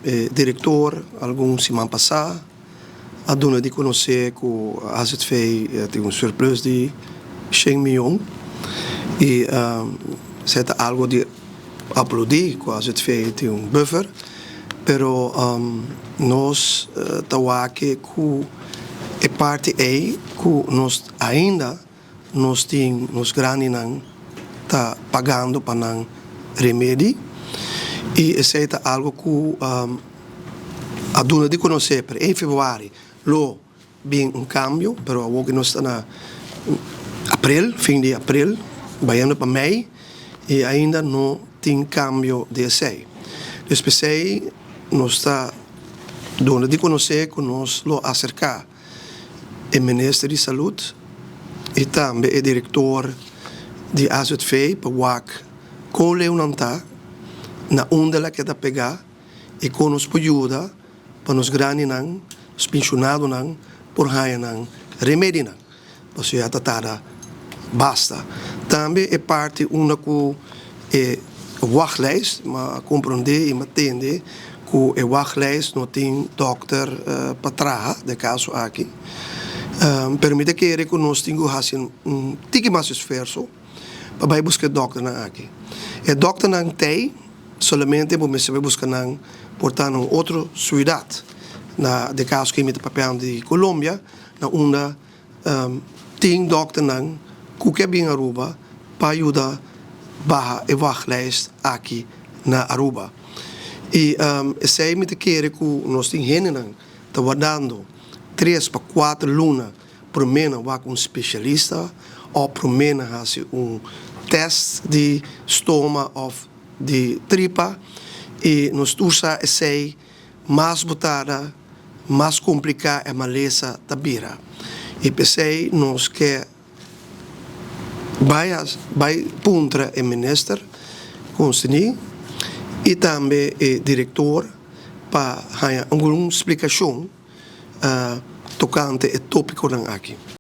E direktor algun siman pasá a duna di konosé ku AZV tin un surplus di shen mion i esei ta algu di aplaudí ku AZV tin un buffer, pero nos ta wak ku e parti ei ku nos ainda nos tin nos grandinan ta pagando pa nan remedi y esey ta algo cu a duna di conoce pero en februari lo bin un cambio, pero awor cu nos ta na april, fin di april bayendo pa mei y ainda no tin cambio di esey. Dus p'esey nos ta duna di conoce cu nos lo acerca e minister di Salud y tambe e director di AZV pa wak con leu nan ta, na unda la keda pega y con nos por yuda pa nos grandinan, nos pensionadonan por haya nan remedinan. Pasobra ya ta tarda basta. Tambe e parti unda ku e wachtlijst, mi a komprondé i mi a tende ku e wachtlijst no tin dòkter pa traha den e kaso aki. Pero mi ta kere ku nos tin ku hasi un tiki mas esfuerso pa bai buska e dòkternan aki. E dòkternan t'ei, solamente bo mester bai buska nan por ta na un otro siudat. Na den kaso aki mi ta papiando di Colombia, na unda tin dòkternan ku ke bin Aruba pa yuda baha e wachtlijst aki na Aruba. I esei mi ta kere ku nos tin hendenan ta wardando tres pa kuater luna promé nan wak un spesialista òf promé nan hasi un tèst di stoma òf di tripa i nos tur sa esei. Mas bo tarda, mas kompliká e malesa ta bira. I p'esei nos ke bai bai puntra e minister konserní i tambe e direktor pa haña algun splikashon tokante e tópikonan aki.